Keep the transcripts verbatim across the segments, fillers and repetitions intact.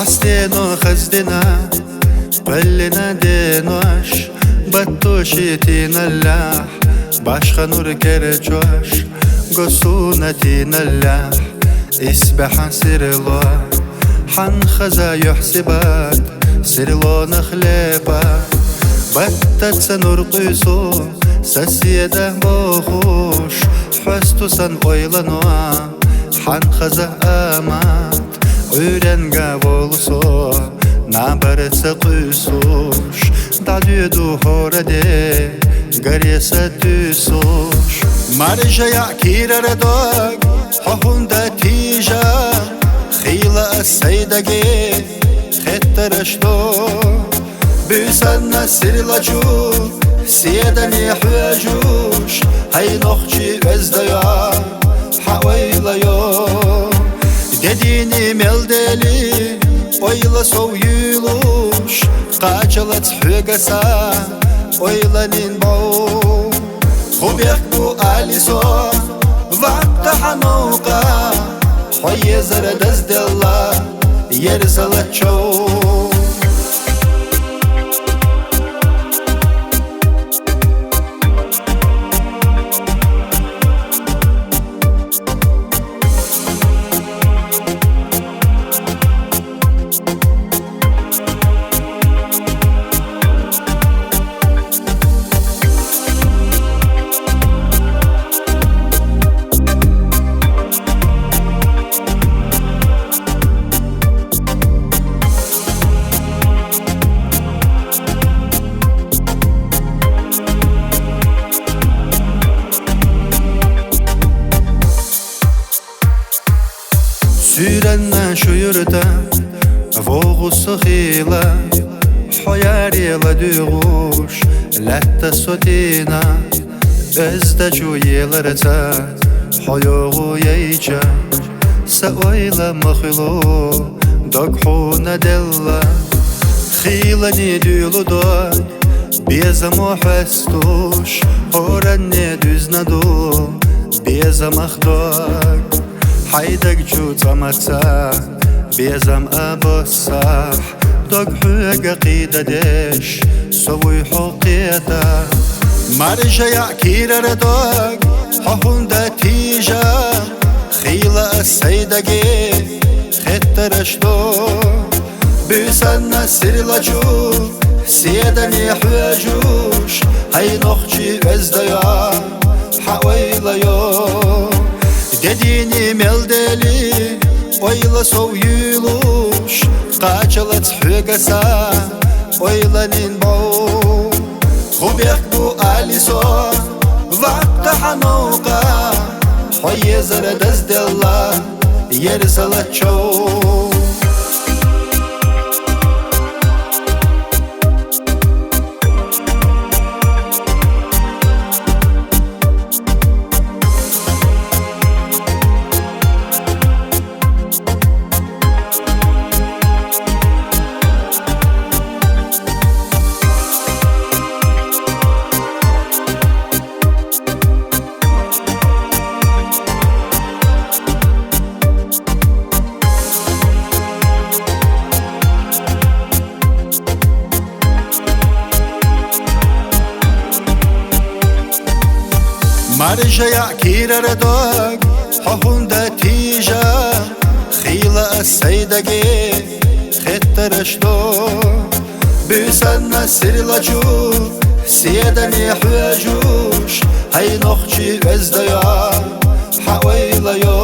БӀастено хаза динаш, кхоьллина денош, баттоши тийналлехь, башха нур керчош, го суна тийналлехь, исбаьхьа сирло. Хьан хаза юьхь-сибат, сирлонах лепа, баттаца нур къуьйсу, соседа бохуш, хьоьсту сан ойлано. Хьан хаза амат, Ӏуьйренга волу со, набарца къуьйсуш, дӀадоьду хӀора де, гаре са туьйсуш. Маржа яӀ кийрара дог, хьо хӀунда тийжа, хийла ас сайдаге, хеттараш до. Буьйсанна сирлачу, седане хьоьжуш, хьай нохчи оьзда йо, хьан ойла йо. Де дийне мел дели, ойла сов юьйлуш, кхачалац хьоьга сан ойланин бов. ХӀун бехк бу али со, ваккха хьан новкъа, хьо езар дазделла, ерзала чов. Суьйранна шу юрта вогӀу со хийла, хьо яре ладуьйгӀуш, лаьтта со тийна. Оьзда чу еларца хьо йогӀу яйча, сан ойла ма хуьлу, дог хьуна делла. Хийлане дуьйлу дог, безамо хьоьстуш, хӀоранне дуьзна ду безамах дог. Хьай даг чу цӀа ма ца, безам а боссахь, дог хьоьга кхийдадеш, со вуй хьо кхета. Маржа яӀ кийрара дог, хьо хӀунда тийжа, хийла ас сайдаге, хеттараш до. Буьйсанна сирлачу, седане хьоьжуш, хьай нохчи оьзда йо, хьан ойла йо. Де дийне мел дели, ойла сов юьйлуш, кхачалац хьоьга сан ойланин бов. ХӀун бехк бу али со, ваккха хьан новкъа, хьо езар дазделла, ерзала чов. Маржа яӀ кийрара дог, хьо хӀунда тийжа, хийла ас сайдаге, хеттараш до. Буьйсанна сирлачу, седане хьоьжуш, хьай нохчи оьзда йо, хьан ойла йо.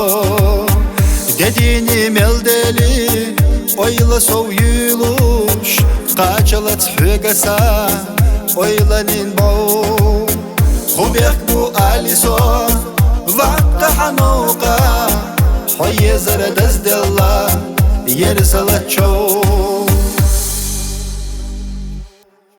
Де дийне мел дели, ойла сов юьйлуш, кхачалац хьоьга сан ойланин бов. Хьо бехк бу алисо, ваккха хьанукъа, хьо езара дазделла, ерсала чов.